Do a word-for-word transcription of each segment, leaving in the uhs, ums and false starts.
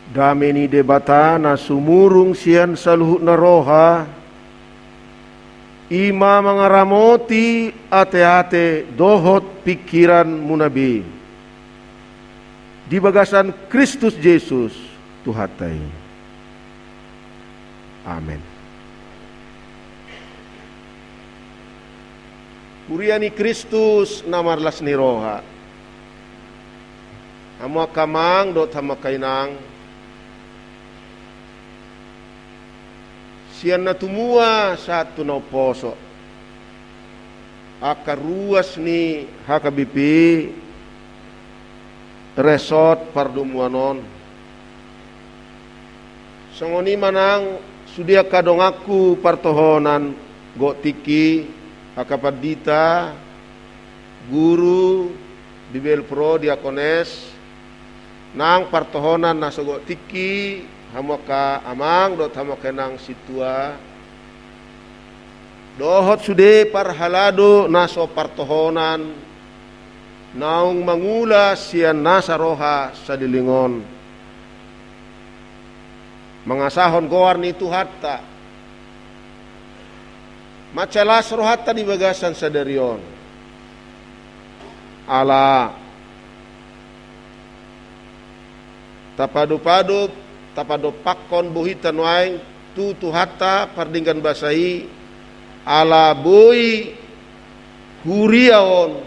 Dame ni Debata na sumurung sian saluhutna roha, i ma mangaramoti ateate dohot pingkiranmuna be, di bagasan Kristus Jesus Tuhanta i. Amen. Huria ni Kristus na marlas ni roha, hamu angka amang dohot hamu angka inang, sian na tumua sahat tu na umposo, angka ruas ni H K B P Resort pardomuan on. Songon i ma nang sude angka donganku partohonan gok tingki, angka pandita, guru, bibelvrouw, diakones, nang partohonan na so gok tingki, hamu angka amang dohot hamu angka inang sintua, dohot sude parhalado na so partohonan, naung mangula sian nasa roha saleleng on, mangasahon goar ni Tuhanta. Mansai las rohanta di bagasan sadari on. Ala tapadopadop, tapadompakkon bohinta nuaeng tu Tuhanta pardenggan basa i, ala boi huria on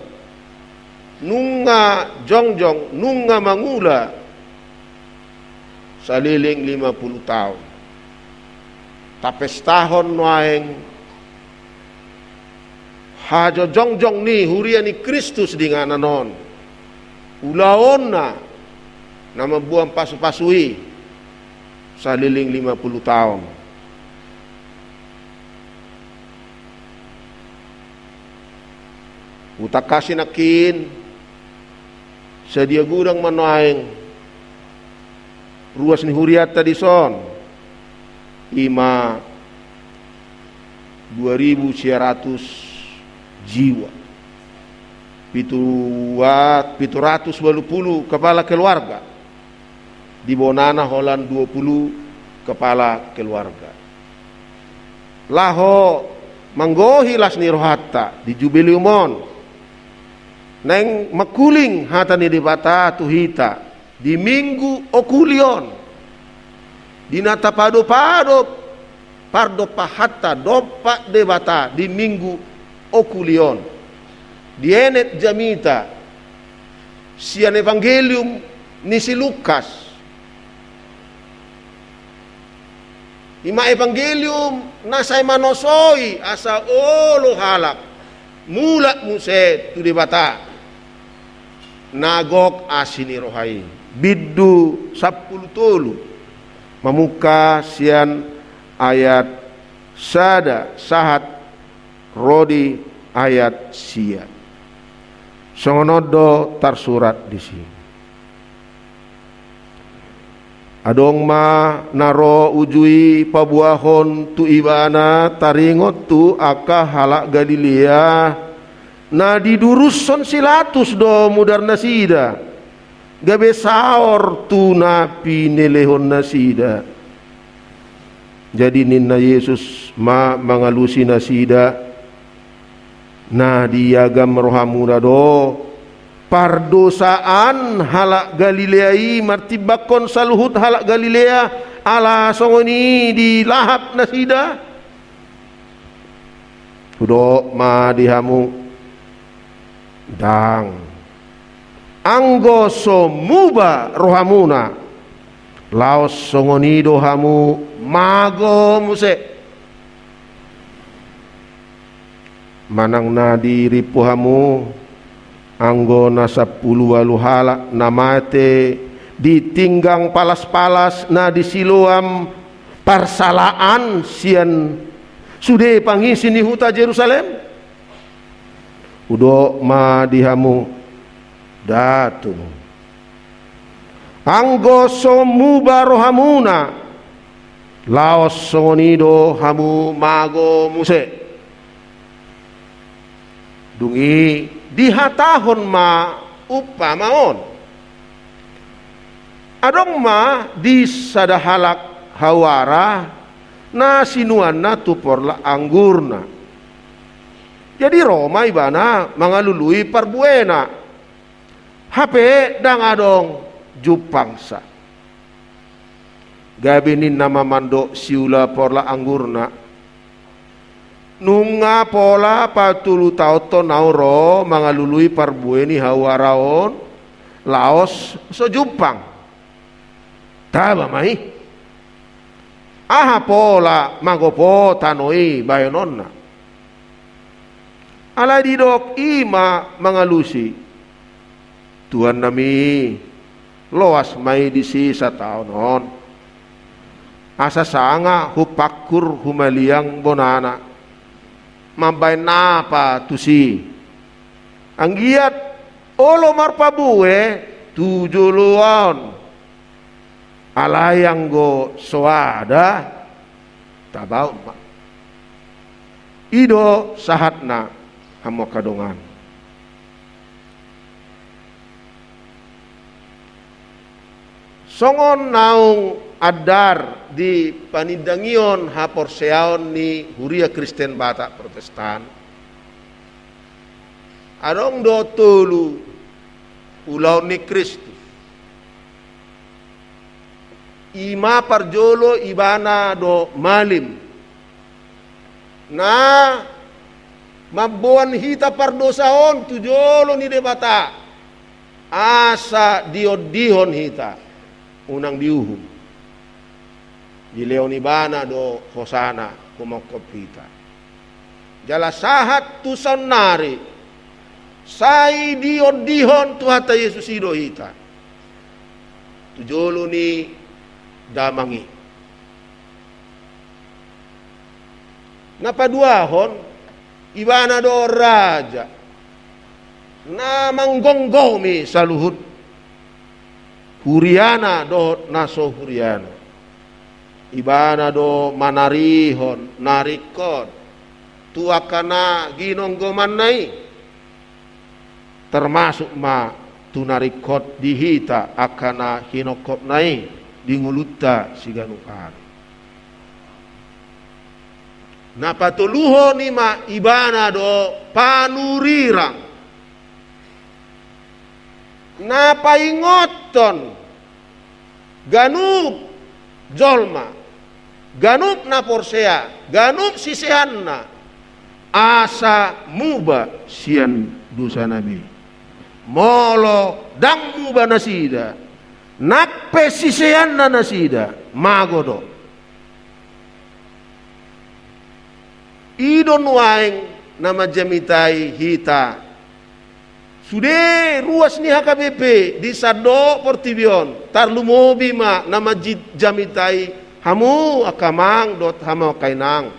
nunga jongjong, nunga mangula saleleng lima pulu taon. Tapestahon nuaeng hajongjong ni huria ni Kristus di inganan on, ulaonna na mamboan pasupasu i saleleng lima pulu taon. Hutangkasi nangkin, sadia godang ma nuaeng ruas ni hurianta dison, i ma dua ribu sia ratus jiwa, pitu, pitu ratus ualu pulu kepala keluarga, di bonana holan dua pulu kepala keluarga. Laho manggohi las ni rohanta di Jubileum on, naeng mangkuling hata ni Debata tu hita di Minggu Okuli on, di na tapadopadop pardompahanta dompak Debata di Minggu Okuli on, dienet jamita sian Evangelium ni si Lukas. I ma Evangelium na sai manosoi asa olo halak mulak muse tu Debata. Na gok asi ni roha i. Bindu sampulu tolu, mamungka sian ayat sada sahat ro di ayat sia. Songon on do tarsurat disi. Adong ma na ro uju i paboahon tu ibana taringot tu angka halak Galilea na didurushon si Pilatus do mudarnasida, gabe saor tu na pinelehonnasida. Jadi ninna Jesus ma mangalusi nasida, na diagam rohamuna do pardosaan halak Galilea i martimbangkon saluhut halak Galilea, ala songon i dilahap nasida? Hudok ma di hamu, ndang. Anggo so muba rohamuna, laos songon i do hamu mago muse. Manang na dirimpu hamu, anggo na sampulu ualu halak na mate di tinggang palas-palas na di Siloam parsalaan sian sude pangisi ni huta Jerusalem? Hudok ma di hamu, ndang tung. Anggo so muba rohamuna, laos songon i do hamu mago muse. Dung i dihatahon ma umpama on. Adong ma di sada halak hawara na sinuanna tu porlak anggurna. Jadi ro ma ibana mangalului parbuena. Hape ndang adong jumpangsa. Gabe ninna ma mandok siula porlak anggurna: Nunga pola patolu taon do ahu ro mangalului parbue ni hawara on, laos so jumpang. Taba ma i. Aha pola magopo tano i bahenonna? Alai didok i ma mangalusi: Tuannami, loas ma i disi sataon on, asa sanga hupangkur humaliang bonana. Mambahen napa tusi? Anggiat olo marparbue tu joloan on. Alai anggo so ada, tabaon ma. I do sahatna, hamu angka dongan. Songon naung andar di panindangion haporseaon ni Huria Kristen Batak Protestan, adong do tolu ulaon ni Kristus. I ma parjolo ibana do malim, na mamboan hita pardosaon tu jolo ni Debata, asa diondihon hita, unang diuhum. Dilehon ibana do hosana humongkop hita. Jala sahat tu saonnari, sai diondihon Tuhanta Jesus i do hita tu jolo ni damang i. Na paduahon, ibana do raja na manggomgomi saluhut huriana dohot na so huriana. Ibana do manarihon na ringkot tu angka na ginonggomanna i. Termasuk ma tu na ringkot di hita angka na hinongkopna i di ngolunta siganup ari. Na patoluhon i ma ibana do panurirang, na paingothon ganup jolma, ganup na porsea, ganup siseanna, asa muba sian dosana be. Molo ndang muba nasida, nang pe siseanna nasida, mago do. I do nuaeng na manjamitai hita. Sude ruas ni H K B P di sandok portibi on, tarlumobi ma na manjamitai hamu angka amang dohot hamu angka inang.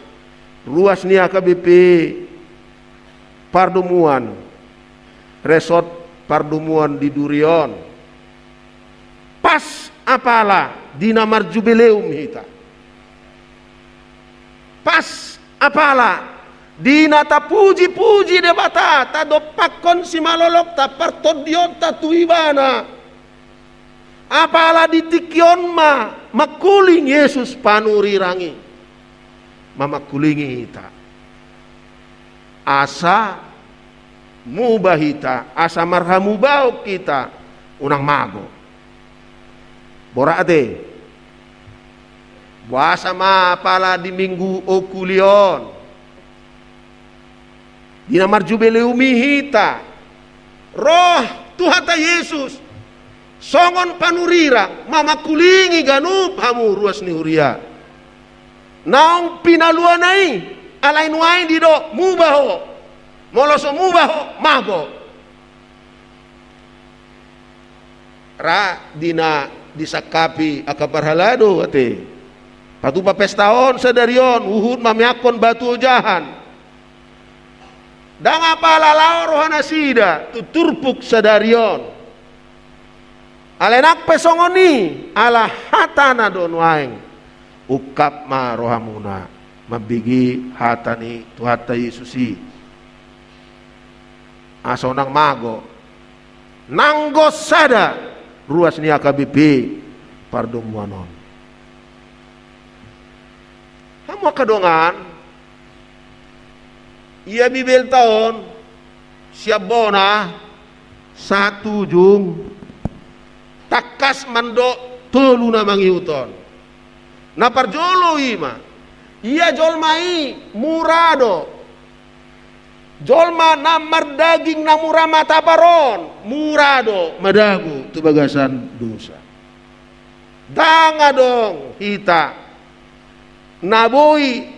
Ruas ni H K B P pardomuan, resort pardomuan di Duri on. Pas apala di na marjubileum hita. Pas apala di na tapuji-puji Debata, tadompakkon simalolokta, partondionta tu Ibana. Apala di tingki on ma mangkuling Jesus panurirang i mamangkulingi hita. Asa muba hita, asa marhamubaon hita, unang mago. Borat ate. Boasa ma apala di Minggu Okuli on, di na marjubileum i hita, ro Tuhanta Jesus songon panurirang mamangkulingi ganup hamu ruas ni huria. Naung pinaluana i, alai nuaeng didok muba ho. Molo so muba ho, mago. Ra di na disangkapi angka parhalado ate. Patupa pesta on sadari on, huhut mameakkon batu ojahan. Ndang apala laho rohanasida tu turpuk sadari on. Alai nang pe songon i, ala hatana do nuaeng, ungkap ma rohamuna mambege hata ni Tuhanta Jesus i. Asa unang mago. Nanggo sada ruas ni H K B P pardomuan on. Hamu angka dongan, ia Bibelta on sian bona sahat tu ujung tangkas mandok tolu na mangihuthon. Na parjolo i ma, ia jolma i mura do. Jolma na mardaging na mura matapar on, mura do madabu tu bagasan dosa. Ndang adong hita na boi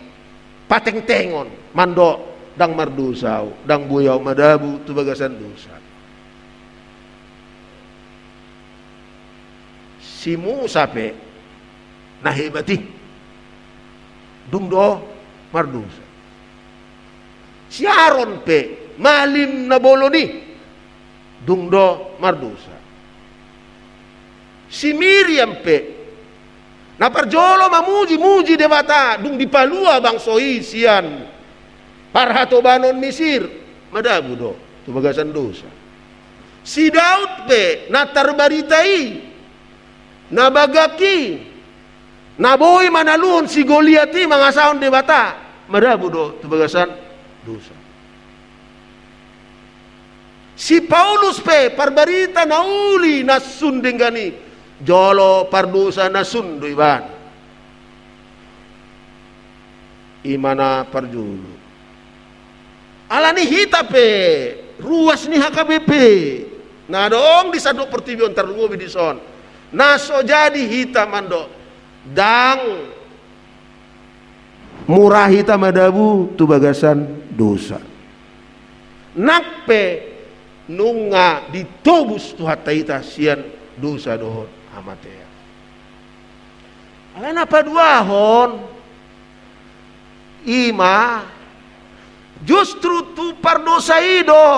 patengtengon mandok ndang mardosa ahu, ndang boi ahu madabu tu bagasan dosa. Si Musa pe na hebat i, dung do mardosa. Si Aron pe malim na bolon i, dung do mardosa. Si Miriam pe na parjolo mamujimuji Debata, dung dipalua bangso i sian parhatobanon Misir, madabu do tu bagasan dosa. Si Daud pe na tarbarita i, na bagak i, na boi manaluhon si Goliat i mangasahon Debata, madabu do tu bagasan dosa. Si Paulus pe parbarita na uli na sun denggan i, jolo pardosa na sun do ibana. I ma na parjolo. Alani hita pe ruas ni H K B P na adong di sandok portibi on, tarlumobi dison, na so jadi hita mandok ndang mura hita madabu tu bagasan dosa. Nang pe nunga ditobus Tuhanta hita sian dosa dohot hamatean. Alai na paduahon, i ma justru tu pardosa i do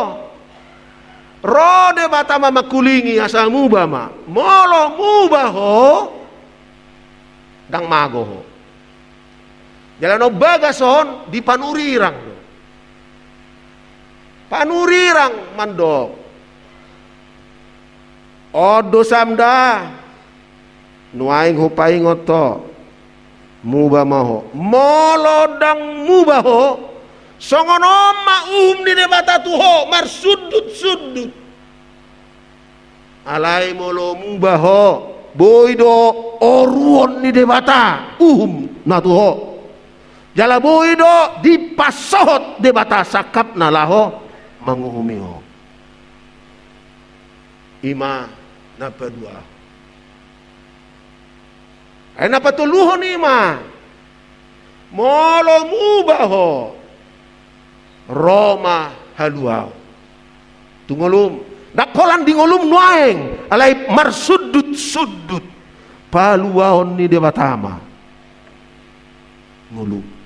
ro Debata ma mangkulingi asa muba ma. Molo muba ho, ndang mago ho. Jala na umbagas on dipanurirang do. Panurirang mandok, on dosam da, nuaeng hupaingot ho, muba ma ho. Molo ndang muba ho, songon on ma uhum ni Debata tu ho, marsundut-sundut. Alai molo muba ho, boi do oruon ni Debata uhum na tu ho. Jala boi do dipasohot Debata sangkap na laho manguhumi ho. I ma na paduahon. Ai na patoluhon i ma, molo muba ho, ro ma haluaon tu ngolum. Ndang holan di ngolum nuaeng, alai marsundut-sundut paluaon ni Debata ma ngolum.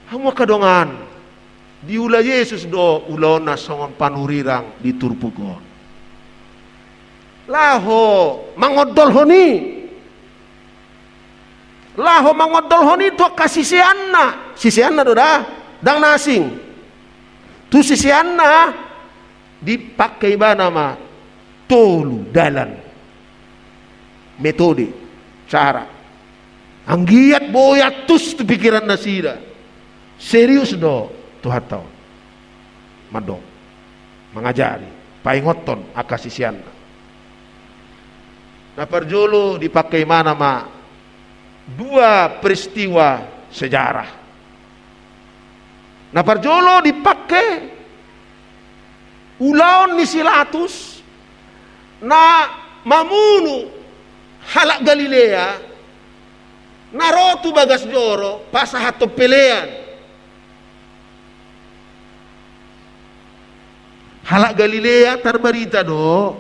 Hamu angka dongan, diula Jesus do ulaonna songon panurirang di turpuk on. Laho mangondolhon i. Laho mangondolhon i tu angka siseanna. Siseanna do da, ndang na asing. Tu siseanna dipangke ibana ma tolu dalan, metode, cara. Anggiat boi antus tu pikiran nasida. Serius do Tuhanta on mandok, mangajari, paingothon angka siseanna. Na parjolo dipangke ibana ma dua peristiwa sejarah. Na parjolo dipangke ulaon ni si Pilatus na mamunu halak Galilea na ro tu bagas joro pasahathon pelean. Halak Galilea tarbarita do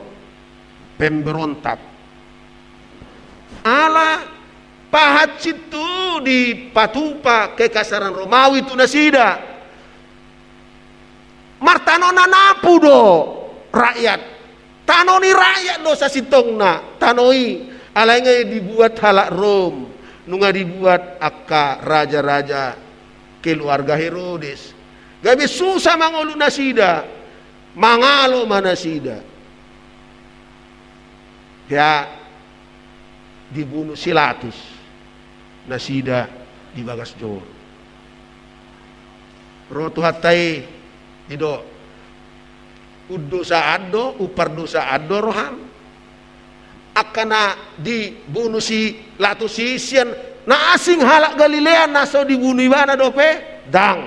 pemberontak. Ala pahansit tu dipatupa kekasaran Romawi tu nasida. Martano na napu do rakyat. Tano ni rakyat do sasintongna tano i. Alai nga dibuat halak Rom, nunga dibuat angka raja-raja keluarga Herodes. Gabe susa mangolu nasida, mangalo ma nasida. Hea dibunu si Latus nasida di bagas joro. Ro Tuhanta i, didok, undosaan do, umpardosaan do roham. Angka na dibunu si Latus i sian na asing halak Galilea na so dibunu ibana dope? Ndang.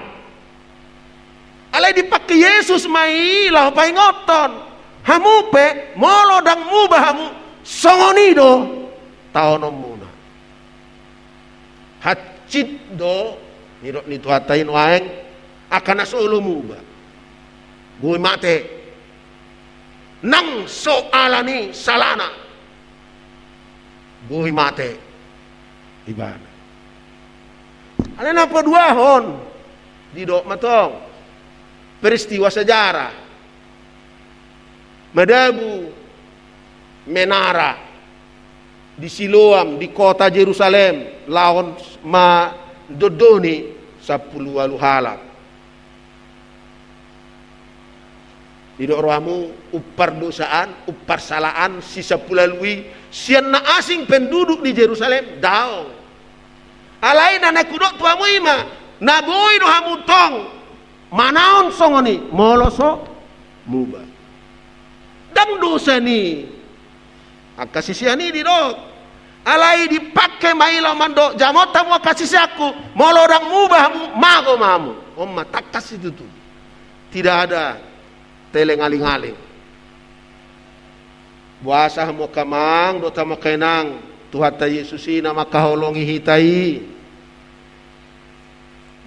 Alai dipangke Jesus ma i laho paingothon, hamu pe molo ndang muba hamu, songon i do taononmuna. Hansit do nidok ni Tuhanta i nuaeng angka na so olo muba. Boi mate. Nang so ala ni salana, boi mate ibana. Alai na paduahon, didok ma tong peristiwa sejarah. Madabu menara di Siloam, di kota Jerusalem, laho mandondoni sampulu ualu halak. Didok rohamu, umpardosaan, umparsalaan si sampulu ualu i sian na asing penduduk di Jerusalem? Daong. Alai na naeng hudok tu hamu i ma, na boi do hamu tong manaon songon i molo so muba. Ndang dosa ni angka sisean i, didok. Alai dipangke ma i laho mandok, jamot hamu angka siseanku, molo ndang muba hamu, mago ma hamu. On ma tangkas situtu. Tidak ada telengaling-aling. Boasa hamu angka amang dohot hamu angka inang, Tuhanta Jesus i na mangkaholongi hita i,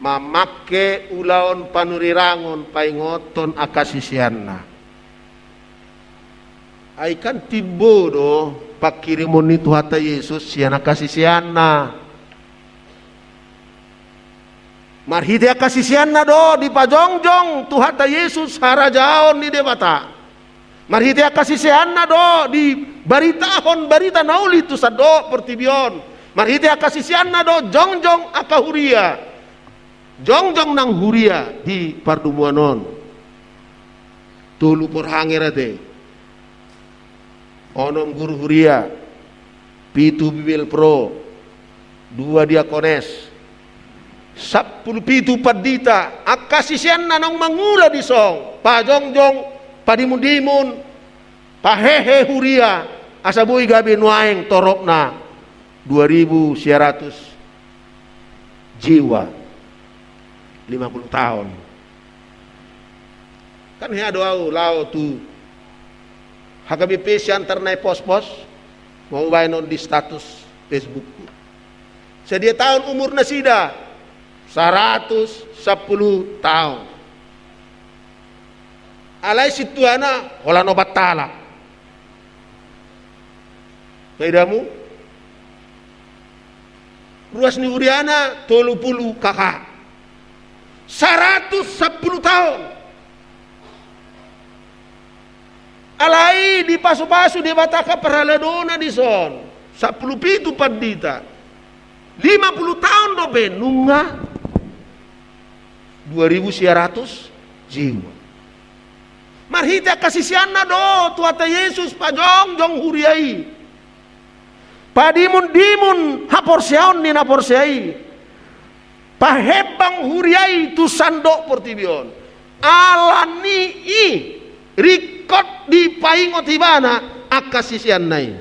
mamangke ulaon panurirangon paingothon angka siseanna. Ai kan timbo do pangkirimon ni Tuhanta Jesus sian angka siseanna. Marhite angka siseanna do dipajongjong Tuhanta Jesus harajaon ni Debata. Marhite angka siseanna do dibaritahon barita na uli tu sandok portibi on. Marhite angka siseanna do jongjong angka huria. Jongjong nang huria di pardomuan on. Tolu porhangir ate. Onom guru huria, pitu bibelvrouw, dua diakones, sampulu pitu pandita, angka siseanna naung mangula dison, pajongjong, padimundimun, pahehe huria, asa boi gabe nuaeng toropna dua ribu sia ratus jiwa, lima puluh taon. Kan hea do ahu laho tu H K B P sian tarnaepospos, mau baenon di status Facebookku. Sadia taon umur nasida? Saratus sampulu taon. Alai sintuana holan opat halak. Taidamu? Ruas ni huriana tolu pulu K K. Saratus sampulu taon. Alai dipasupasu Debata angka parhaladona dison. Sampulu pitu pandita. Lima pulu taon dope nunga dua ribu sia ratus jiwa. Marhite angka siseanna do Tuhanta Jesus pajongjong huria i. Padimundimun haporseaon ni na porsea i. Pahembang huria i tu sandok portibi on. Alani i ringkot dipaingot ibana angka siseanna i.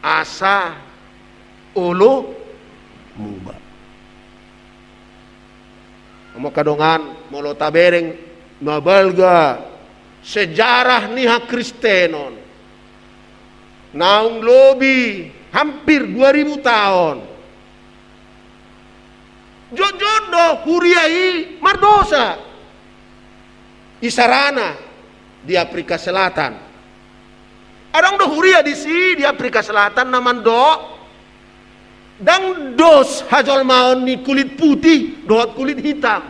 Asa olo muba. Hamu angka dongan, molo tabereng na balga sejarah ni hakristenon, naung lobi hampir dua ribu taon. Jotjot do huria i mardosa. Isarana di Afrika Selatan. Adong do huria disi di Afrika Selatan na mandok, ndang dos hajolmaon ni kulit putih dohot kulit hitam.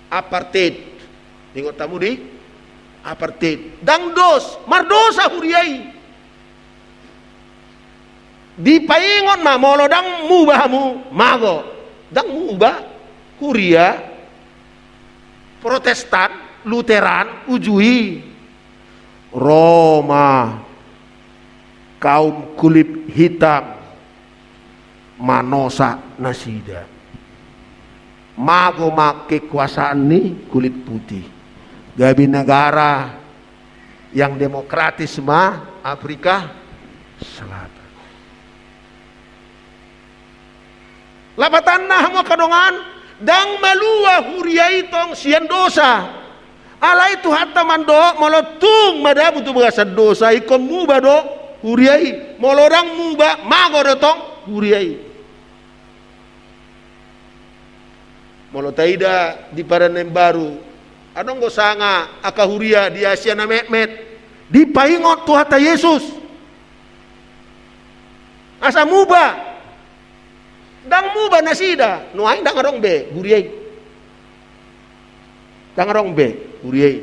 Apartheid. Ingot hamu di? Apartheid. Ndang dos, mardosa huria i. Dipaingot ma, molo ndang muba hamu, mago. Ndang muba, huria Protestan, Luteran, uju i. Ro ma kaum kulit hitam manosa nasida. Mago ma kekuasaan ni kulit putih. Gabe negara yang demokratis ma Afrika Selatan. Lapatanna hamu angka dongan, ndang malua huria i tong sian dosa. Alai Tuhanta mandok molo tung madabu tu bagasan dosa, ingkon muba do huria i. Molo ndang muba, mago do tong huria i. Molo taida di Padan na Imbaru, adong do sanga angka huria di Asia na metmet, dipaingot Tuhanta Jesus asa muba. Ndang muba nasida, nuaeng ndang adong be huria i. Ndang adong be huria i.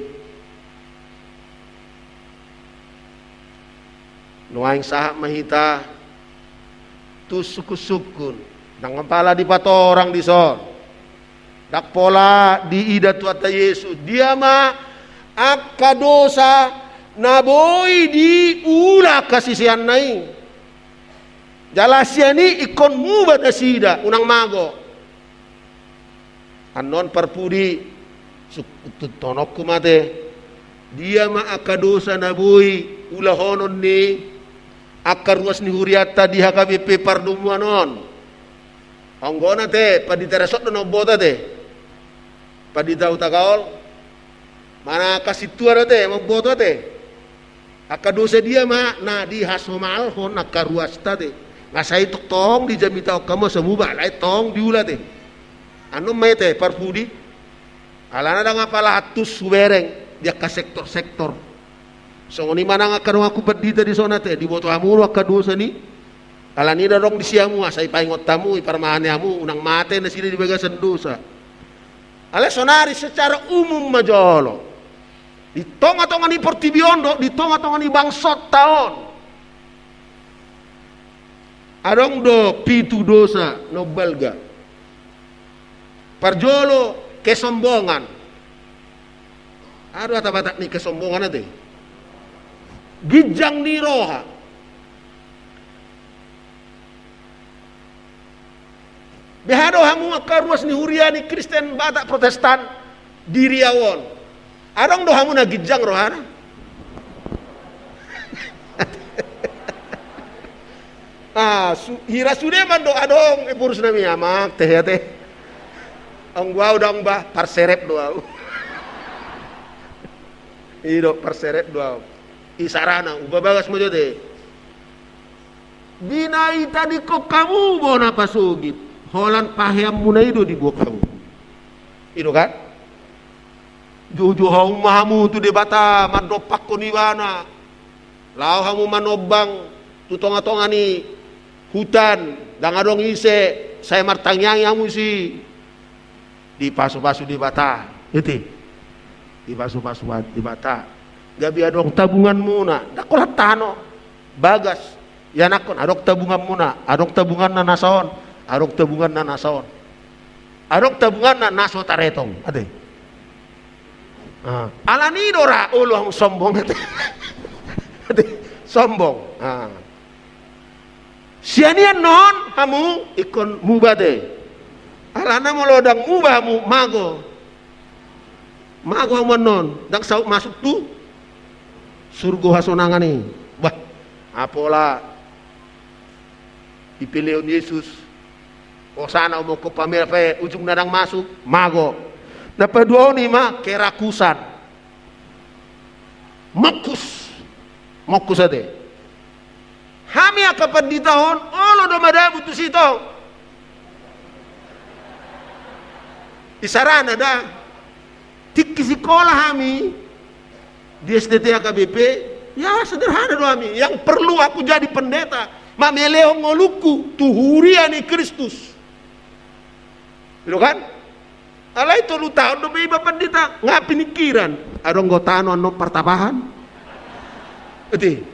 Nuaeng sahat ma hita tu sungkun-sungkun, ndang pola dipatorang dison. Ndang pola diida Tuhanta Jesus, dia ma angka dosa na boi diula angka siseanna i. Jala sian i ingkon muba nasida, unang mago. Annon parpudi, sungkun-sungkunonku ma ate, dia ma angka dosa na boi ulahonon ni angka ruas ni hurianta di H K B P pardomuan on. Anggo on ate, pandita resort do na umboto ate. Pandita Hutagalung. Manang angka sintua do ate, mamboto ate. Angka dosa dia ma na dihasomalhon angka ruasta ate. Nga sai tongtong dijamitahon hamu asa muba, alai tong diula ate. Annon ma ate parpudi. Alana ndang apala antus hubereng di angka sektor-sektor. Songon i ma nang angka donganku pandita dison ate, diboto hamu do angka dosa ni. Alani i do adong disi hamu, asa dipaingot hamu, diparmahani hamu, unang mate nasida di bagasan dosa. Alai sonari secara umum ma jolo. Di tonga-tonga ni portibi on dohot di tonga-tonga ni bangsonta on, adong do pitu dosa na umbalga. Parjolo, kesombongan. Aha do hata Batak ni kesombongan ate? Ginjang ni roha. Beha do hamu angka ruas ni huria ni Kristen Batak Protestan di Riau on? Adong do hamu na ginjang rohana? Ah, su-, hira sude mandok adong, eporus nami amak, tehe ate. Anggo au ndang bah, parserep do au. I do, parserep do au. Isarana, uba bagas ma jo ate. Di na itadingkon hamu bona pasogit, holan paheanmuna i do dibuat hamu. I do kan? Joujou hamu ma hamu tu Debata, mandompakkon ibana. Laho hamu manombang tu tonga-tonga ni hutan, ndang adong ise, sai martangiangi hamu disi. Dipasupasu Debata, ate. Dipasupasu Debata. Gabe adong tabunganmuna, ndang holan tano, bagas, ianakkon, adong tabunganmuna, adong tabunganna na son, adong tabunganna na son. Adong tabunganna na so taretong, ate. Ah, alani i do ra olo hamu sombong, ate. Ate, sombong. Ah. Sian i annon hamu ingkon muba ate. Alana molo ndang muba hamu, mago. Mago hamu annon, ndang saut masuk tu surgo hasonangan i. Bah, apola dipelehon Jesus. Hosana umongkop pamela pe ujungna ndang masuk, mago. Na paduahon i ma kerakusan. Mongkus. Mongkus ate. Hami angka pandita on, olo do madabu tusi tong. Isarana da. Tingki sikola hami di S D T H K B P, ya sederhana do hami. Yang perlu aku jadi pendeta, mamelehon ngolungku tu huria ni Kristus. I do kan? Alai tolu taon dope iba pandita, nga piningkiran. Adong do tano annon partapahan. Ate.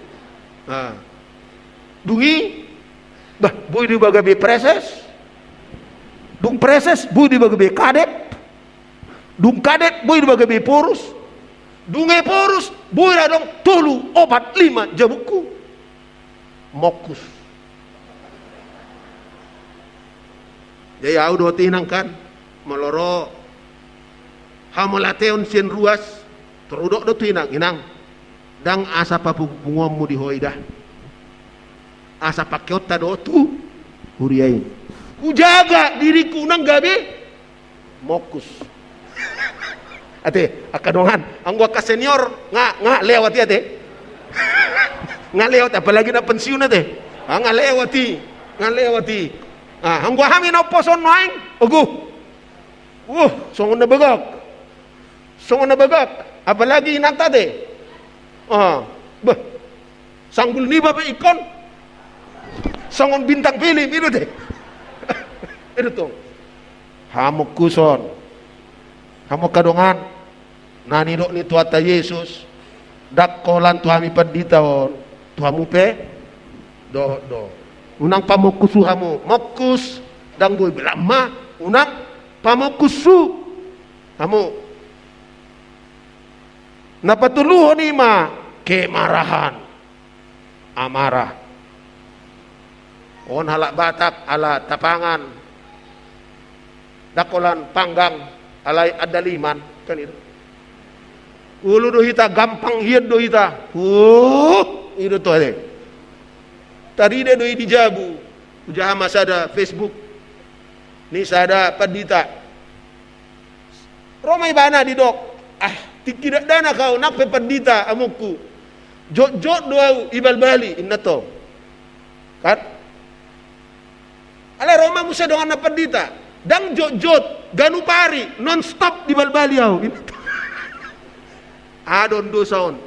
Ah. Dung i, bah, boi do iba gabe praeses. Dung praeses, boi do iba gabe kadep. Dung kadep, boi do iba gabe eporus. Dung eporus, Boi ra adong tolu, opat, lima jabungku. Mongkus. Jadi au dohot inang kan, molo ro hamauliateon sian ruas, tor hudok do tu inang, "Inang, ndang asa papungupunguonmu di ho i da. Asa pangkeonta do tu huria i." Hujaga diringku unang gabe mongkus. Ate, angka dongan, anggo angka senior, nga, nga lewat i ate. Nga lewat, apalagi na pensiun ate. Ah, nga lewat i, nga lewat i. Ah, anggo hami na umposo on nuaeng, ogo. Uh, songon na bagak. Songon na bagak, apalagi inanta ate. Ah, beh. Sanggul niba pe ingkon songon bintang film, i do ate. I do tong. Hamongkuson. Hamu angka dongan, na nidok ni Tuhanta Jesus, ndang holan tu hami pandita on, tu hamu pe dohot do. Unang pamongkusu hamu, mongkus, ndang boi, belam ma, unang pamongkusu hamu. Na patoluhon i ma kemarahan, amarah. On halak Batak ala tapangan, ndang holan panggang, alai andaliman, kan i do. Olo do hita, gampang hian do hita. Huh, i do tong ate. Tarida do i di jabu, hujaha ma sada Facebook ni sada pandita. Ro ma ibana didok, "Ah, tingki dakdanak au, nang pe pandita, amongku. Jotjot do au ibalbali," inna tong. Kan? Alai ro ma muse donganna pandita, "Ndang jotjot, ganup ari, non stop dibalbali au," inna tong. Adong dosa on.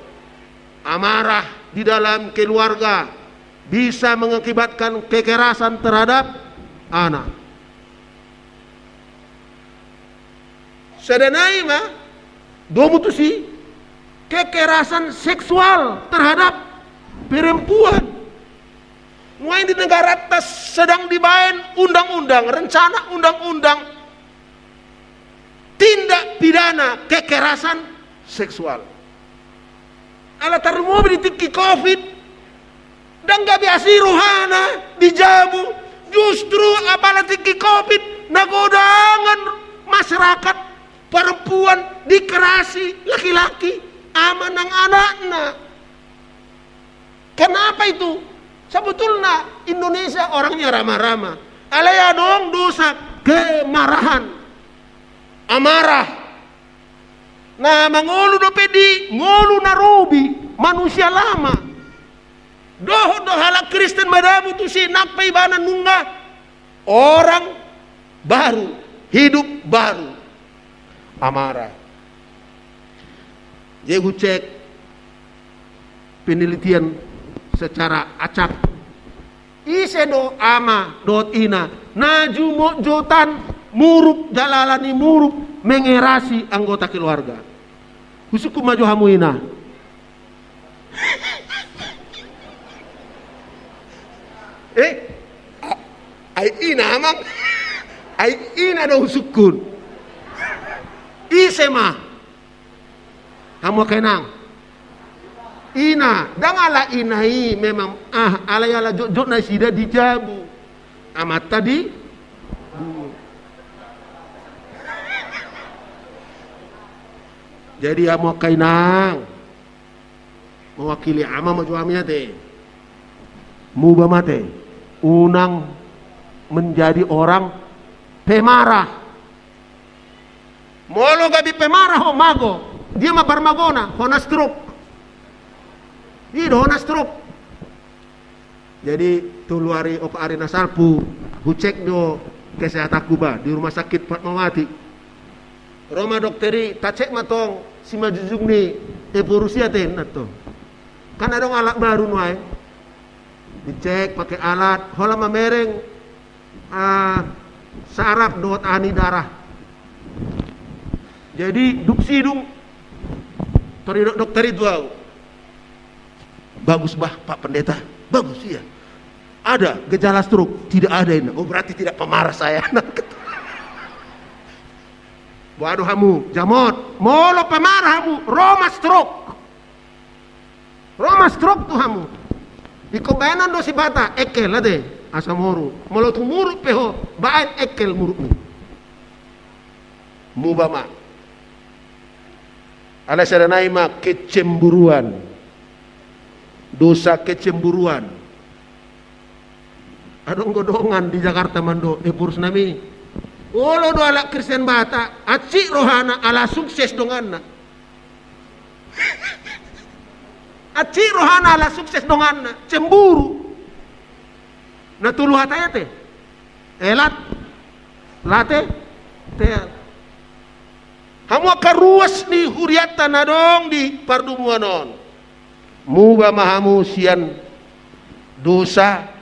Amarah di dalam keluarga bisa mengakibatkan kekerasan terhadap anak. Sada nai ma, domu tusi, kekerasan seksual terhadap perempuan. Nuaeng di negaranta sedang dibaen undang-undang, rencana undang-undang tindak pidana kekerasan seksual. Ala tarlumobi di tingki covid, ndang gabe asi rohana di jabu, justru apala tingki covid, na godangan masyarakat, perempuan dikerasi laki-laki, ama nang anakna. Kenapa itu? Sebetulna Indonesia orangnya ramah-ramah. Alai adong dosa kemarahan, amarah. Na mangolu dope di ngolu na robi, manusia lama. Dohot do halak Kristen madabu tusi, nang pe ibana nunga orang baru, hidup baru. Amarah. Jadi hucek penelitian secara acak. Ise do ama dohot ina na jumotjotan muruk, jala ala ni muruk mengerasi anggota keluarga? Husungkun ma jo hamu ina. Eh? A-, ai ina, amang? Ai ina do husungkun. Ise ma? Hamu angka inang. Ina, ndang ala ina i memang, ah, alai ala jotjot nasida di jabu. Amanta di. Jadi hamu angka inang, mewakili ama ma jo hami ate. Muba ma ate. Unang menjadi orang pemarah. Molo gabe pemarah ho, mago. Dia ma parmagona, hona stroke. I do, hona stroke. Jadi tolu ari, opat ari na salpu, hucek do kesehatanku ba di rumah sakit Fatmawati. Ro ma dokter i, tacek ma tong simanjujung ni evolusi ate, inna tong. Kan adong alat baru nuaeng. Dicek pakai alat, holan mamereng, ah, saraf dohot aha ni darah. Jadi dung sidung, tor didok dokter i tu au, "Bagus bah, Pak Pendeta, bagus, iya. Ada gejala stroke?" "Tidak ada," inna. "Oh, berarti tidak pemarah saya." Boha do hamu, jamot, molo pemarah hamu, ro ma stroke. Ro ma stroke tu hamu. Ingkon baenon do sipata, engkel ate, asa moru. Molo tung muruk pe ho, baen engkel murukmu. Muba ma. Alai sada nai ma kecemburuan. Dosa kecemburuan. Adong do dongan di Jakarta mandok, "E, Purus nami, olo do halak Kristen Batak, hansit rohana ala sukses donganna." Hansit rohana ala sukses donganna, cemburu. Na tolu hata i ate. Elat, late, teal. Hamu angka ruas ni hurianta na adong di pardomuan on. Muba ma hamu sian dosa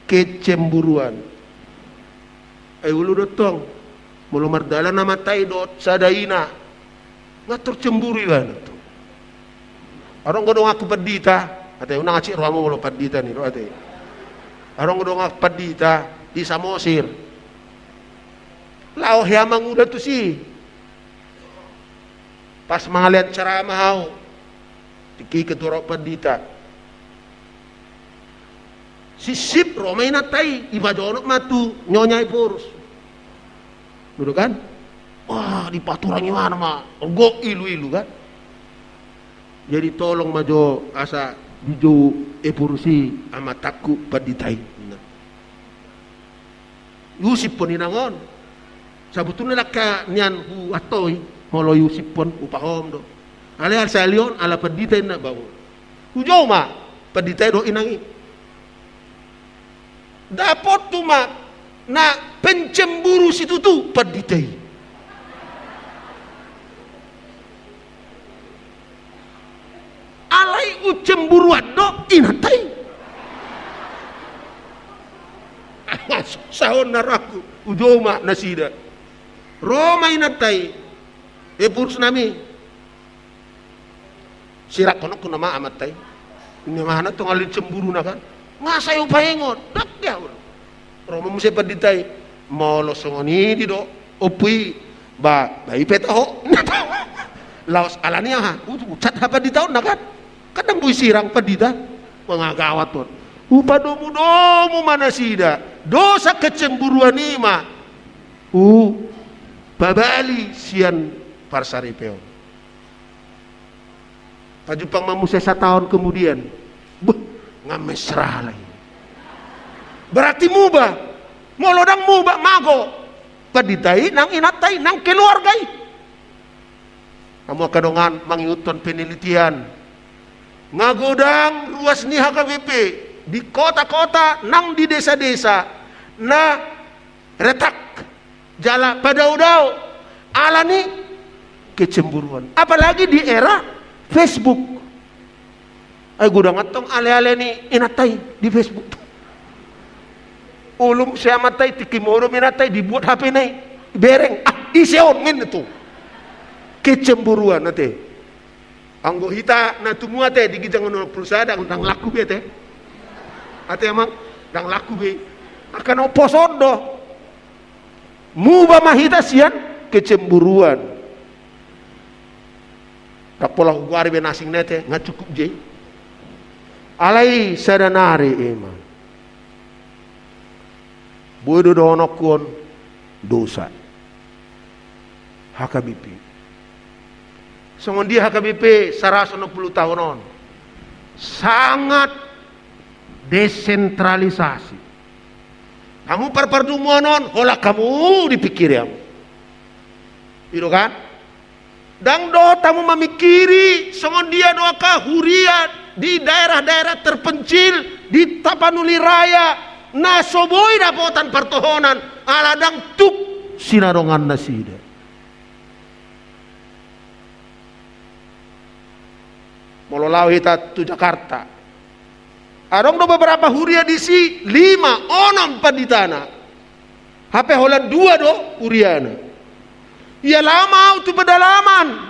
kecemburuan. Ai olo do tong, molo mardalan amanta i dohot sada ina, nga tor cemburu ibana tong. Adong do donganku pandita, ate, unang hansit rohamu molo pandita ni do ate. Adong do donganku pandita di Samosir. Laho hea manguda tusi. Pas mangalean ceramah au, tingki ketua raut pandita. Sipsip ro ma inanta i, dipajonok ma tu Nyonya Ephorus. Duduk kan? Wah, dipaturang ibana ma, gok ilu-ilu kan? Jadi tolong ma jo asa dijou Ephorus i amantangku pandita i. Nah. Husiphon inang on. Sabotulna ndang nian huantoi, molo husiphon hupahomhom do. Alai sahali on ala pandita inna bahu. Hujou ma pandita i dohot inang i. Dapothu ma na pencemburu situtu pandita i. Alai ucemburuan do inanta i. Sahon na rohangku, hujou ma nasida. Ro ma inanta i, "Ephorus nami, sirangkononku nama amanta i." Inna ma, "Aha tong ala ni cemburuna kan? Nga sai hupaingot, ndang dia olo." Ro ma muse pandita i, "Molo songon i do, Ompu i, ba, ba i pe taho." Laos ala ni aha? Ucat hapanditaonna kan? Kan ndang boi sirang pandita. Wah, nga gawat on. Hupadomu-domu ma nasida. Dosa kecemburuan i ma hupabali sian parsaripeon. Pajumpang ma muse sataon kemudian. Beh, nga mesra halai. Berarti muba. Molo ndang muba, mago pandita i nang inanta i nang keluarga i. Hamu angka dongan, mangihuthon penelitian, nga godang ruas ni H K B P di kota-kota nang di desa-desa na retak jala padao-dao ala ni kecemburuan. Apalagi di era Facebook. Ai godang antong ale-ale ni inanta i di Facebook. Olo muse amanta i, tingki modom inanta i, dibuat H P-na i, bereng. "Ah, ise on?" ninna tu. Kecemburuan ate. Anggo hita na tubu ate di ginjang onom pulu sada, ndang laku be ate. Ate amang, ndang laku be. Angka na umposo on do. Muba ma hita sian kecemburuan. Ndang pola hugoari be na asing na i ate, nga cukup je i. Alai sada nari i ma. Boi do dohononku on dosa. H K B P. Songon dia H K B P saratus onom pulu taon on? Sangat desentralisasi. Hamu parpardomuan on, holan hamu dipingkiri hamu. I do kan? Ndang dohot hamu mamingkiri songon dia do angka huria di daerah-daerah terpencil di Tapanuli Raya na so boi dapotan partohonan ala ndang tuk sinadongan nasida. Molo laho hita tu Jakarta, adong do beberapa huria disi, lima onom panditana. Hape holan dua do huriana. Ia laho ma au tu pedalaman,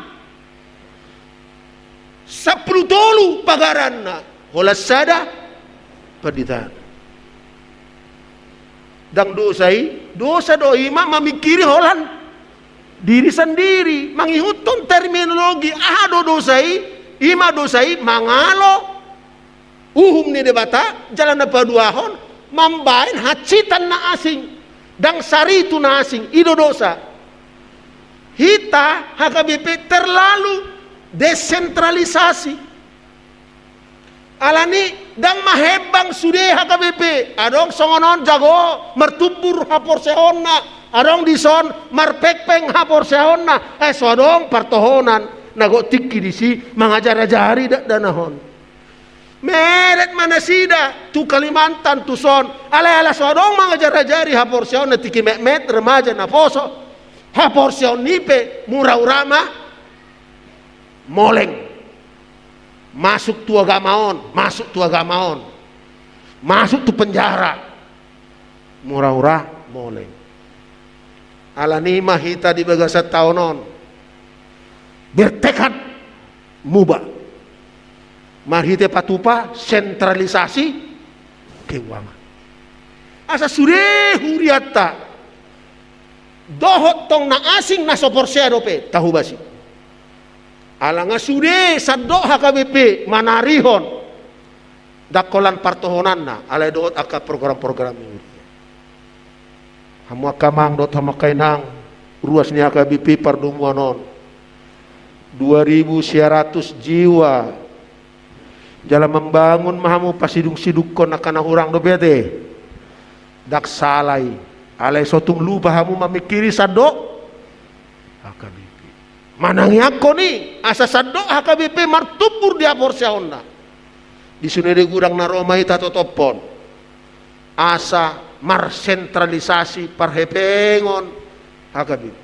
sampulu tolu pagaranna, holan sada panditana. Ndang dosa i? Dosa do, i ma mamingkiri holan diri sandiri, mangihuthon terminologi. Aha do dosa i? I ma dosa i mangalo uhum ni Debata jala na paduahon mambaen hansitan na asing, ndang saritu na asing, i do dosa. Hita HKBP terlalu desentralisasi. Alani ndang mahembang sude HKBP, adong songon on jago martumbur haporseaonna, adong dison marpengpeng haporseaonna, eh, so adong partohonan na gok tingki disi mangajarajari dakdanak on. Meret ma nasida tu Kalimantan tuson, alai ala so adong mangajarajari haporseaonna tingki metmet remaja naposo, haporseaon i pe mura-ura ma moleng. Masuk tu agama on, masuk tu agama on, masuk tu penjara, mura-ura moleng. Alani ma hita di bagasan taon on bertekad muba marhite patupa sentralisasi keuangan. Asa sude hurianta dohot tong na asing na so porsea dope tahobasi. Ala nga sude sandok HKBP manarihon, ndang holan partohonanna, alai dohot angka program-program ni huria. Hamu angka amang dohot hamu angka inang, ruas ni HKBP pardomuan on dua ribu sia ratus jiwa. Jala mambangun ma hamu pasidung-sidungkon angka na hurang dope ate. Ndang sala i. Alai so tung lupa hamu mamingkiri sandok HKBP. Manangiangkon i asa sandok HKBP martumbur di haporseaonna. Di sude godang na ro ma i tatotophon asa marsentralisasi parhepengon HKBP.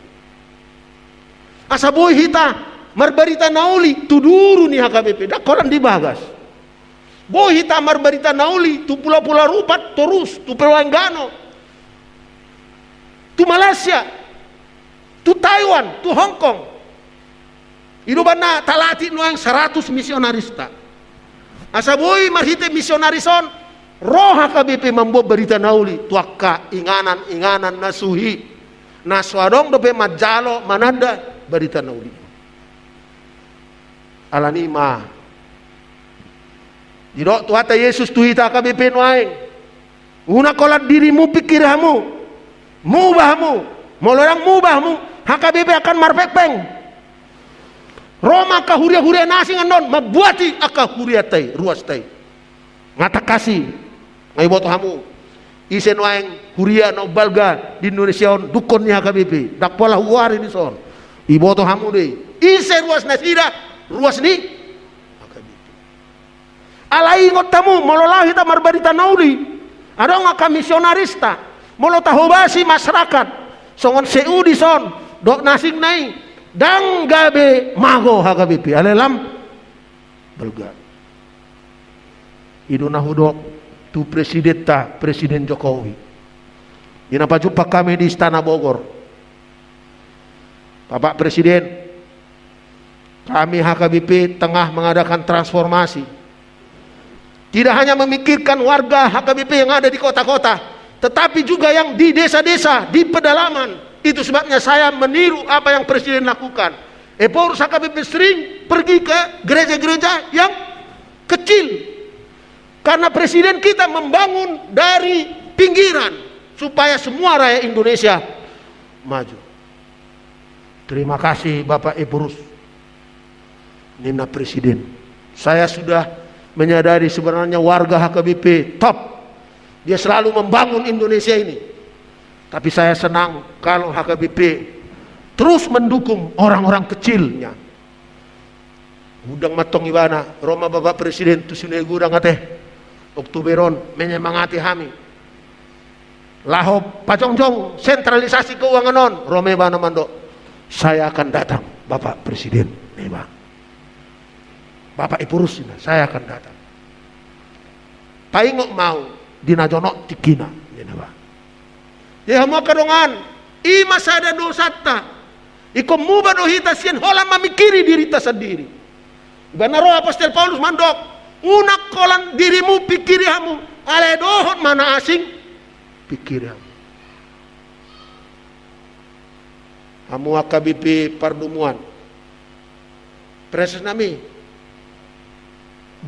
Asa boi hita marbarita na uli tu duru ni HKBP, ndang holan di bagas. Boi hita marbarita na uli tu Pulau-Pulau Rupat, Torus, tu Pulau Enggano, tu Malaysia, tu Taiwan, tu Hongkong. I do umbahen na talatik nuaeng saratus misionarista. Asa boi marhite misionaris on ro HKBP mamboan barita na uli tu angka inganan-inganan na suhi, na so adong dope manjalo mananda barita na uli. Alani ma didok Tuhanta Jesus tu hita HKBP nuaeng, unang holan dirimu pingkiri hamu, muba hamu. Molo ndang muba hamu, HKBP akan marpengpeng. Ro ma angka huria-huria na asing annon mambuati angka hurianta i, ruasta i. Nga tangkas i, nga iboto hamu ise nuaeng huria na umbalga di Indonesia on dungkon ni HKBP, ndang pola hugoari dison. Iboto hamu do i ise ruas nasida, ruas ni HKBP. Alai ingot hamu, molo laho hita marbarita na uli, adong angka misionarista, molo tahobasi masyarakat songon C U dison dohot na asingna i, ndang gabe mago HKBP, alai lam balga. I do na hudok tu presidenta, Presiden Jokowi, di na pajumpang hami di Istana Bogor. Bapak Presiden, kami HKBP tengah mengadakan transformasi. Tidak hanya memikirkan warga HKBP yang ada di kota-kota, tetapi juga yang di desa-desa, di pedalaman. Itu sebabnya saya meniru apa yang Presiden lakukan. Ephorus HKBP sering pergi ke gereja-gereja yang kecil. Karena Presiden kita membangun dari pinggiran supaya semua rakyat Indonesia maju. Terima kasih Bapak Ephorus, ninna Presiden. Saya sudah menyadari sebenarnya warga HKBP top. Dia selalu membangun Indonesia ini. Tapi saya senang kalau HKBP terus mendukung orang-orang kecilnya. Godang mantong ibana, ro ma Bapak Presiden tu sude godang ate. Oktober on, menyemangati hami. Laho pajongjong sentralisasi keuangan on, ro ma ibana mandok, "Saya akan datang, Bapak Presiden," ninna ibana. Bapak Ephorus ninna, "Saya akan datang." Paingot ma au di na jonok tingkina, ninna ibana. Jadi hamu angka dongan, i ma sada dosanta. Ingkon muba do hita sian holan mamingkiri dirinta sandiri. Ibana ro Apostel Paulus mandok, "Unang holan dirimu pingkiri hamu, alai dohot ma na asing pingkiri hamu." Hamu HKBP pardomuan, Praeses nami,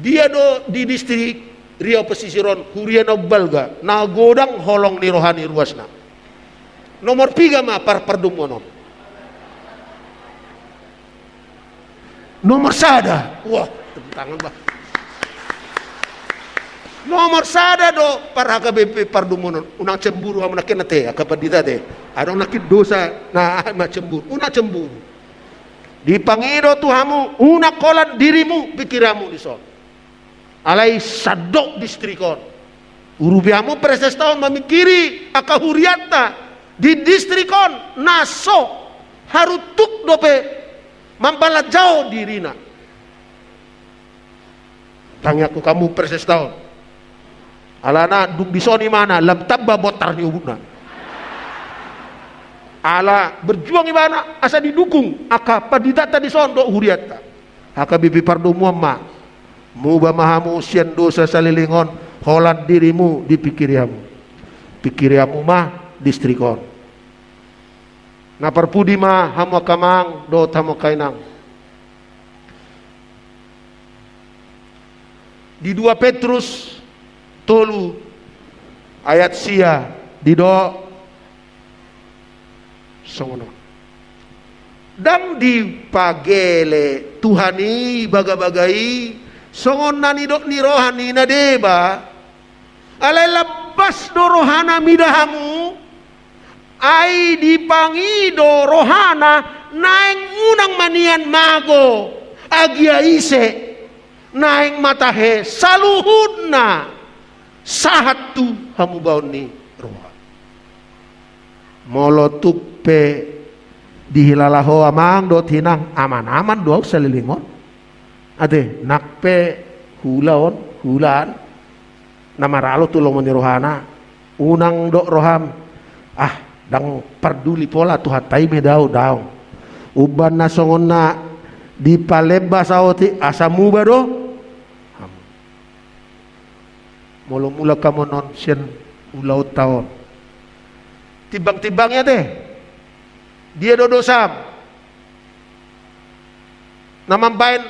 dia do di distrik Riau Pesisir on, huria na umbalga, na godang holong ni roha ni ruasna. Nomor piga ma par-, pardomuan on? Nomor sada. Wah, tepuk tangan, bah. Nomor sada do par-, H K B P pardomuan on. Unang cemburu hamu nangkin ate, angka pandita ate. Adong nangkin dosa, na, ma cemburu. Unang cemburu. Dipangido tu hamu, unang holan dirimu, pikiri hamu dison. Alai sandok distrik on. Urupi hamu presesta on mamingkiri angka hurianta di distrik on, na so harutuk dope mambalanjao dirina. Tangiangku hamu presesta on. Alana dung dison imana lam tamba bontar ni obukna. Ala berjuang ibana asa didukung angka panditanta dison dohot hurianta. H K B P pardomuan ma. Muba ma hamu sian dosa saleleng on, holan dirimu dipikiri hamu. Pikiri hamu ma distrik on. Na parpudi ma hamu angka amang dohot hamu angka inang. Di dua Petrus tolu ayat sia didok songon on. Ndang dipagele Tuhan i bagabaga i songon na nidok ni roha ni na deba. Alai lambas do rohana mida hamu, ai dipangido rohana naeng unang ma nian mago agia ise, naeng ma tahe saluhutna sahat tu hamubaon ni roha. Molo tung pe dihilala ho amang dohot inang, aman-aman do ahu saleleng on. Ate, nang pe hula on, hulaan na maralo tu lomo ni rohana, unang dok roham, ah, ndang parduli pola Tuhanta i ma i do ahu, daong. Umbahen na songon na dipalemba saotik asa muba do. Molo mulak hamu annon sian ulaonta on, timbang-timbangi ate. Dia do dosam? Na mambahen,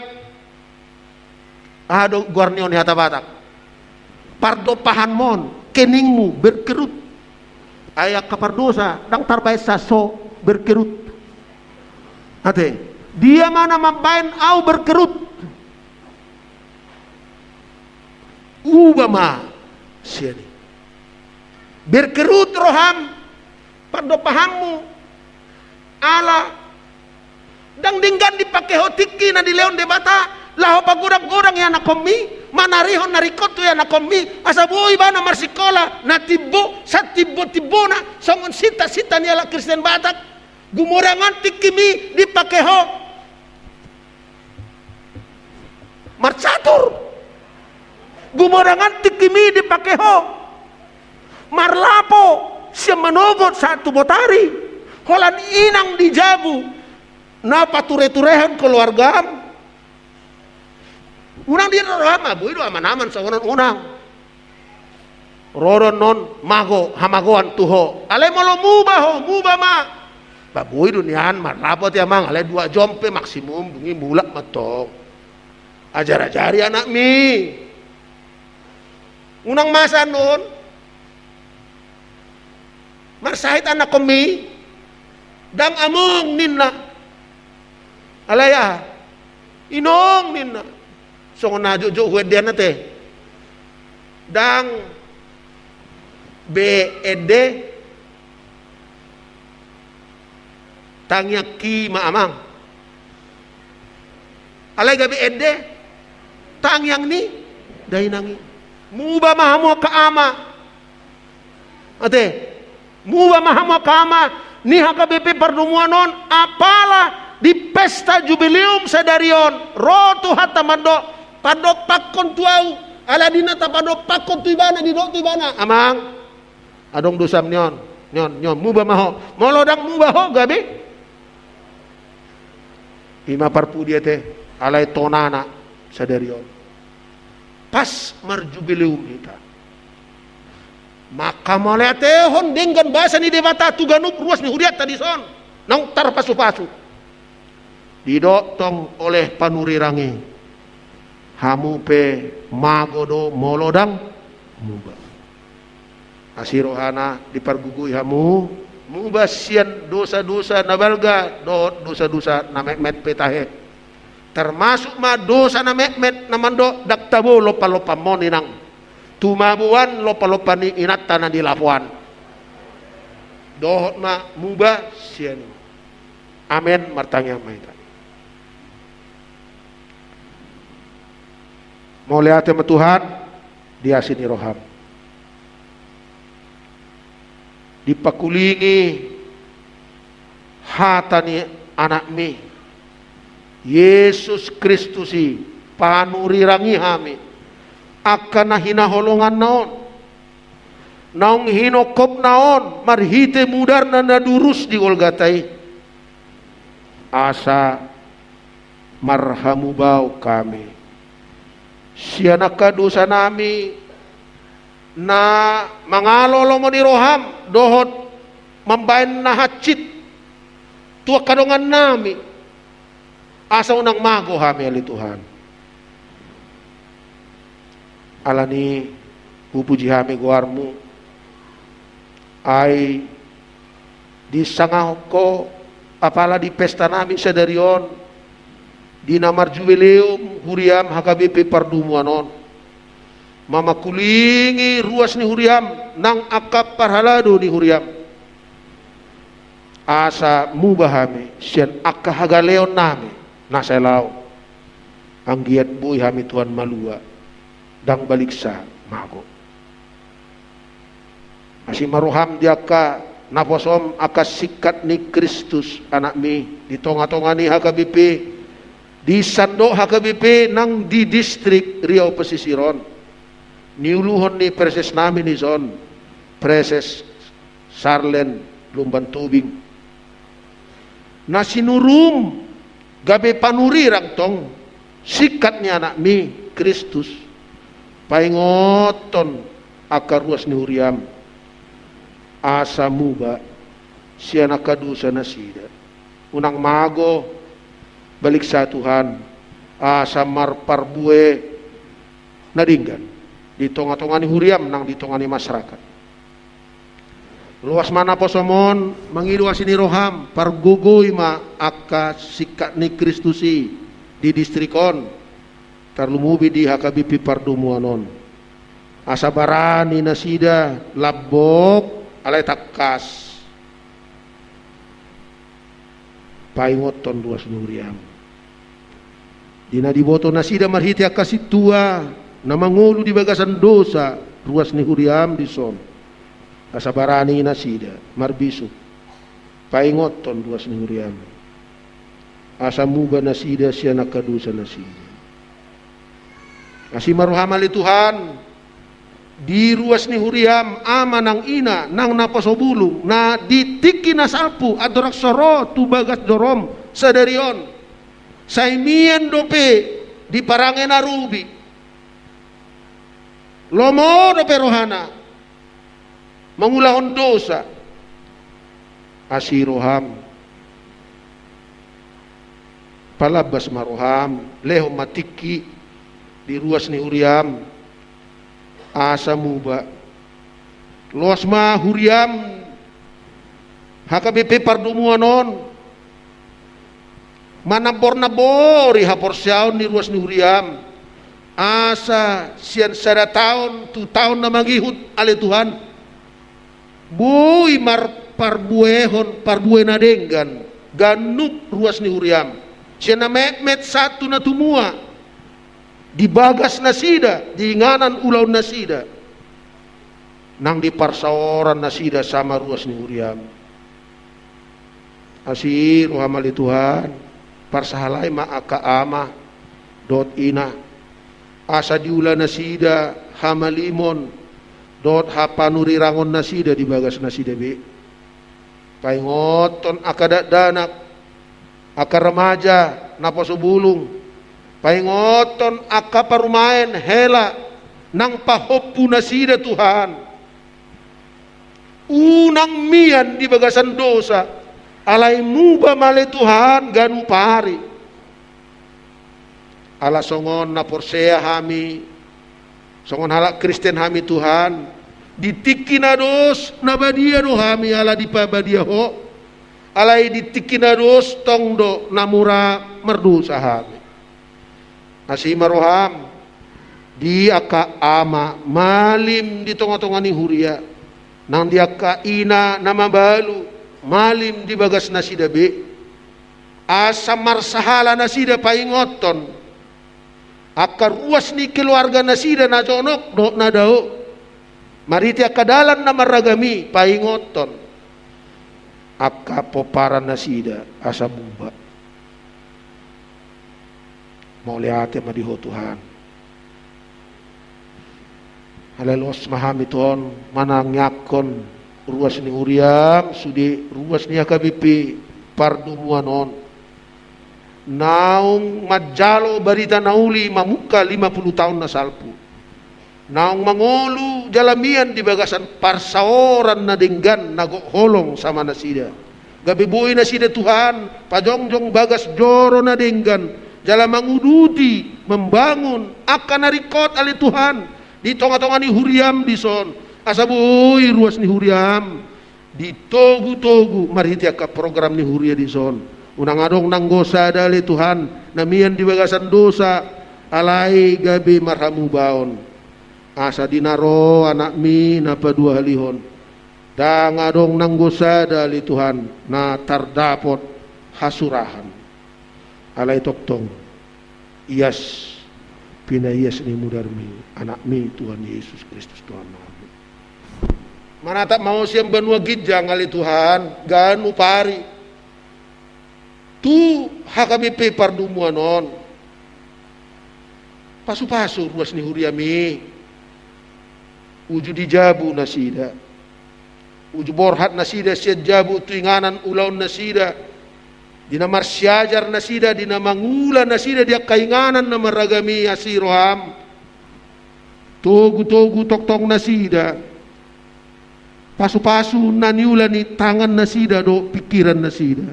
aha do goar ni on di hata Batak? Pardompahanmon, keningmu, berkerut. Ai angka pardosa ndang tarbahen sa so berkerut. Ate, dia ma na mambahen ahu berkerut? Uba ma sian i. Berkerut roham, pardompahanmu. Ala ndang denggan dipake ho tingki na nilehon Debata laho pagodang-godang ianakkonmi, manarihon na ringkot tu ianakkonmi, asa boi ibana marsikola na timbo, satimbo-timbona, songon sinta-sinta ni halak Kristen Batak. Gumorangan tingkimi dipake ho marcatur. Gumorangan tingkimi dipake ho marlapo sian manogot sahat tu botari. Holan inang di jabu na pature-turehon keluargam. Unang dia do roham, ah, boi do aman-aman songon on, unang. Ro do annon mago, hamagoan tu ho. Alai molo muba ho, muba ma. Ba boi do nian marlapo ate amang, alai dua jom pe maksimum, dung i mulak ma antong. Ajar-ajari anakmi. Unang masa annon marsahit anakkonmi, ndang among ninna. Alai aha? Inong ninna. Songon na jotjot huendean ate. Ndang be ende tangiangki ma amang. Alai gabe ende tangiang ni dainang i. Muba ma hamu angka ama. Ate, muba ma hamu angka ama ni H K B P pardomuan on, apala di pesta jubileum sadari on, ro Tuhanta mandok, padompakkon tu ahu, ala di na tapadompakkon tu ibana, didok tu ibana, amang, adong dosam ni on, ni on, ni on, muba ma ho, molo ndang muba ho gabe. I ma parpudi ate, alai tonana sadari on. Pas marjubileum hita. Mangkamauliatehon denggan basa ni Debata tu ganup ruas ni hurianta dison. Naung tarpasupasu. Didok tong oleh panurirang i. Hamu pe mago do molo ndang muba. Asi rohana dipargogoi hamu, muba sian dosa-dosa na balga dohot dosa-dosa na metmet pe tahe. Termasuk ma dosa na metmet na mandok ndang tabo lompa-lompamon inang. Tumaboan lompa-lompa ni inanta na di lapoan. Dohot ma muba sian i. Amen, martangiang ma hita. Mauliate ma Tuhan, di asi ni roham. Dipakulingi hata ni anakmi, Jesus Kristus i, panurirangi hami, angka na hinaholonganna on, naung hinongkopna on, marhite mudarna na durus di Golgata i. Asa marhamubaon hami. Sian angka dosanami na mangalo lomo ni roham, dohot mambaen na hansit tu angka dongannami. Asa unang mago hami ale Tuhan. Alani hupuji hami goarmu. Ai disangahon ho apala di pestanami sadari on, di na marjubileum huriam H K B P Pardumuan on. Mamakulingi ruas ni huriam nang angka parhalado ni huriam. Asa muba hami sian angka hagaleonnami na sai laho. Anggiat boi hami Tuhan malua, ndang baliksa mago. Asi ma roham di angka naposom, angka singkat ni Kristus anakmi di tonga-tonga ni H K B P, di sandok H K B P nang di distrik Riau Pesisir on. Niuluhon ni presesnami dison, Preses Sarlen Lumban Tobing. Na sinurum gabe panurirang tong, singkat ni anakmi Kristus, paingothon angka ruas ni huriam, asa muba sian angka dosa nasida. Unang mago, baliksa Tuhan, asa marparbue na denggan di tonga-tonga ni huriam nang di tonga ni masyarakat. Loas ma naposom on, mangido asi ni roham, pargogoi ma angka singkat ni Kristus i di distrik on, tarlumobi di H K B P Pardumuan on. Asa barani nasida lambok alai tangkas. Paingothon ruas ni huriam. Di na diboto nasida marhite angka sintua na mangolu di bagasan dosa ruas ni huriam dison. Asa barani nasida marbisuk. Paingothon ruas ni huriam. Asa muba nasida sian angka dosa nasida. Asi ma roham ale Tuhan, di ruas ni huriam, ama nang ina, nang naposo bulung, na di tingki na salpu, andorang so ro tu bagas jorom sadari on. Sai mian dope di parange na rubi. Lomo dope rohana mangulahon dosa. Asi roham. Palambas ma roham, lehon ma tingki di ruas ni huriam. Asa muba. Loas ma huriam H K B P Pardumuan on manambor-nambori haporseaon ni ruas ni huriam. Asa sian sada taon tu taon na mangihut ale Tuhan. Boi marparbuehon parbue na denggan ganup ruas ni huriam. Sian na metmet sahat tu na tumua. Di bagas nasida, di inganan ulaon nasida. Nang di parsaoran nasida sama ruas ni huriam. Asi roham ale Tuhan, parsahalai ma angka ama dohot ina. Asa diula nasida hamalimon dohot hapanurirangon nasida di bagas nasida be. Paingothon angka dakdanak, angka remaja, naposo bulung. Paingothon angka parumaen, hela, nang pahompu nasida Tuhan. Unang mian di bagasan dosa, alai muba ma ale Tuhan ganup ari. Ala songon na porsea hami, songon halak Kristen hami Tuhan, di tingki na dos na badia do hami ala dipabadia Ho, alai di tingki na dos tong do na mura mardosa hami. Asi ma roham, di angka ama malim di tonga-tonga ni huria, nang di angka ina na mabalu malim di bagas nasida be, asa marsahala nasida paingothon angka ruas ni keluarga nasida na jonok dohot na dao, marhite angka dalan na marragam i paingothon angka pomparan nasida asa muba. Mauliate ma di Ho Tuhan. Alai los ma hami tutu manangiangkon ruas ni huriam, sude ruas ni H K B P pardomuan on. Naung manjalo barita na uli mamungka lima pulu taon na salpu. Naung mangolu jala mian di bagasan parsaoran na denggan na gok holong sama nasida. Gabe boi nasida Tuhan pajongjong bagas joro na denggan, jala manguduti, membangun angka na ringkot ale Tuhan di tonga-tonga ni huriam dison. Asa boi ruas ni huriam ditogu-togu marhite angka program ni huria dison. Unang adong nanggo sada ale Tuhan na mian di bagasan dosa, alai gabe marhamubaon. Asa di na ro anakmi na paduahalihon, ndang adong nanggo sada ale Tuhan na tardapot hasurahan. Alai tongtong ias pinaias ni mudarmi, anakmi Tuhan Yesus Kristus Tuhannami. Manatap ma Ho sian banua ginjang ale Tuhan, ganup ari tu H K B P pardomuan on. Pasu-pasu ruas ni huriami. Uju di jabu nasida, uju borhat nasida sian jabu tu inganan ulaon nasida, di na marsiajar nasida, di na mangula nasida di angka inganan na marragam i. Asi roham, togu-togu tongtong nasida. Pasu-pasu na niula ni tangan nasida dohot pingkiran nasida.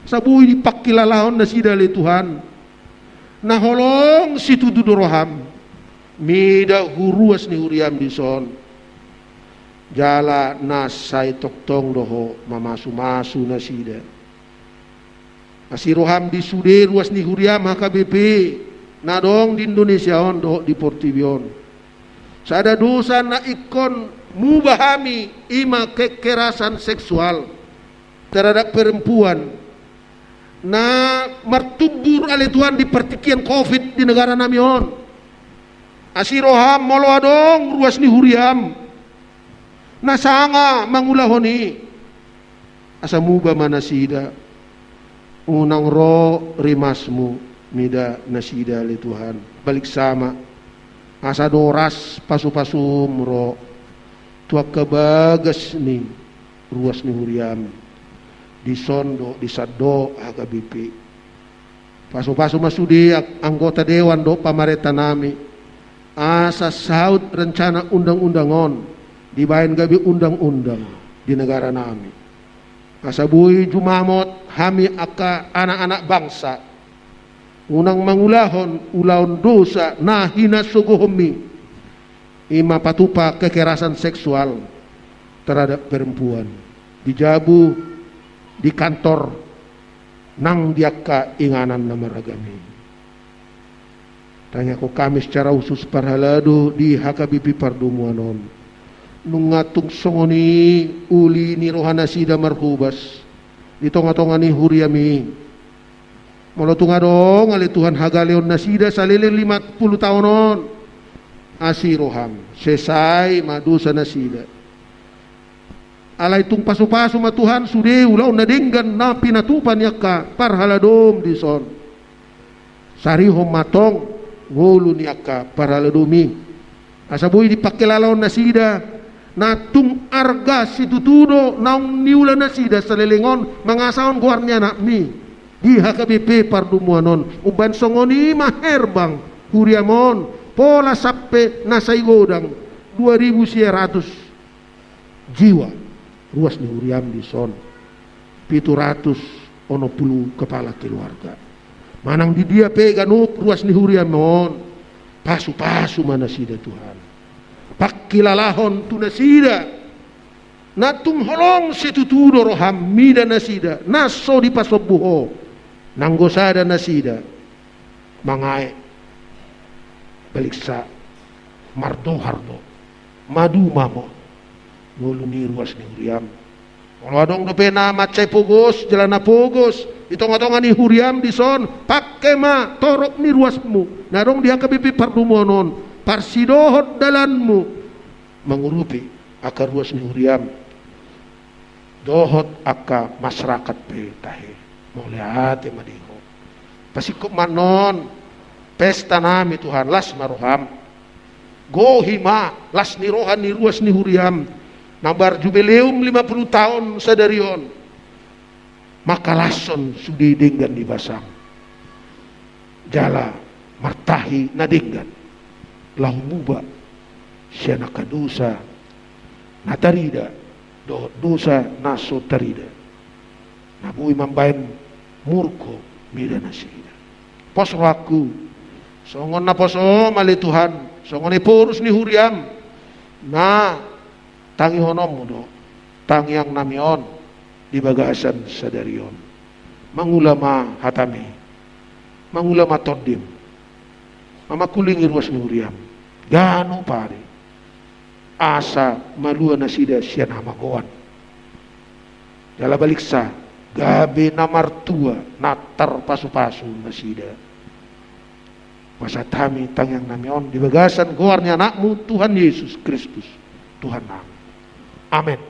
Asa boi dipangkilalahon nasida ale Tuhan na holong situtu do roham mida hu ruas ni huriam dison. Jala na sai tongtong do Ho mamasu-masu nasida. Asi roham di sude ruas ni huriam H K B P na adong di Indonesia on dohot di portibi on. Sada dosa na ingkon muba hami i ma kekerasan seksual terhadap perempuan na martumbur ale Tuhan di partingkian covid di negara nami on. Asi roham, molo adong ruas ni huriam na sanga mangulahon i, asa muba ma nasida. Unang ro rimasmu mida nasida ale Tuhan. Baliksa ma, asa doras pasu-pasum ro tu angka bagas ni ruas ni huriam dison dohot di sandok H K B P. Pasu-pasu ma sude anggota dewan dohot pamarenta nami, asa saut rencana undang-undang on dibaen gabe undang-undang di negara nami. Asa boi jumamot hami angka anak-anak bangsa, unang mangulahon ulaon dosa na hinasogohonmi, i ma patupa kekerasan seksual terhadap perempuan di jabu, di kantor, nang di angka inganan na marragam i. Tangiangkon hami secara khusus parhalado di H K B P pardomuan on. Nunga tung songon i uli ni roha nasida marhobas di tonga-tonga ni huriami. Molo tung adong ale Tuhan hagaleon nasida saleleng lima pulu taon on, asi roham, sesai ma dosa nasida. Alai tung pasu-pasu ma Tuhan sude ulaon na denggan na pinatupa ni angka parhaladom dison. Sarihon ma tong ngolu ni angka parhaladomi, asa boi dipangkilalahon nasida na tung arga situtu do naung niula nasida saleleng on mangasahon goar ni anakmi di H K B P pardomuan on. Umbahen songon i ma herbang huriam on pola sampe na sai godang dua ribu sia ratus jiwa ruas ni huriam dison, pitu ratus onom pulu kepala keluarga. Manang di dia pe ganup ruas ni huriam on, pasu-pasu ma nasida Tuhan. Pangkilalahon tu nasida na tung holong situtu do roham mida nasida na so dipasombu Ho. Nanggo sada nasida mangae, baliksa, mardohar do, maduma ma ngolu ni ruas ni huriam. Molo adong dope na mansai pogos jala na pogos di tonga-tonga ni huriam dison, pangke ma torop ni ruasmu na adong di angka B P Pardumuan on, parsidohot dalanmu mangurupi angka ruas ni huriam dohot angka masyarakat pe tahe. Mauliate ma di Ho. Pasingkop ma annon pesta nami Tuhan, las ma roham. Gohi ma las ni roha ni ruas ni huriam na marjubileum lima puluh taon sadari on, mangkalashon sude denggan ni basam jala martahi na denggan laho muba sian angka dosa na tarida dohot dosa na so tarida na boi mambahen murko mida nasida. Pos rohangku, songon naposo Ho ma ale Tuhan, songon ephorus ni huriam na tangihononmu do tangiang nami on di bagasan sadari on. Mangula ma hatami, mangula ma tondim, mamangkulingi ruas ni huriam ganup ari, asa malua nasida sian hamagoan jala baliksa gabe na martua na tarpasu-pasu nasida. Hupasahat hami tangiang nami on di bagasan goar ni Anakmu Tuhan Yesus Kristus, Tuhan nami. Amen.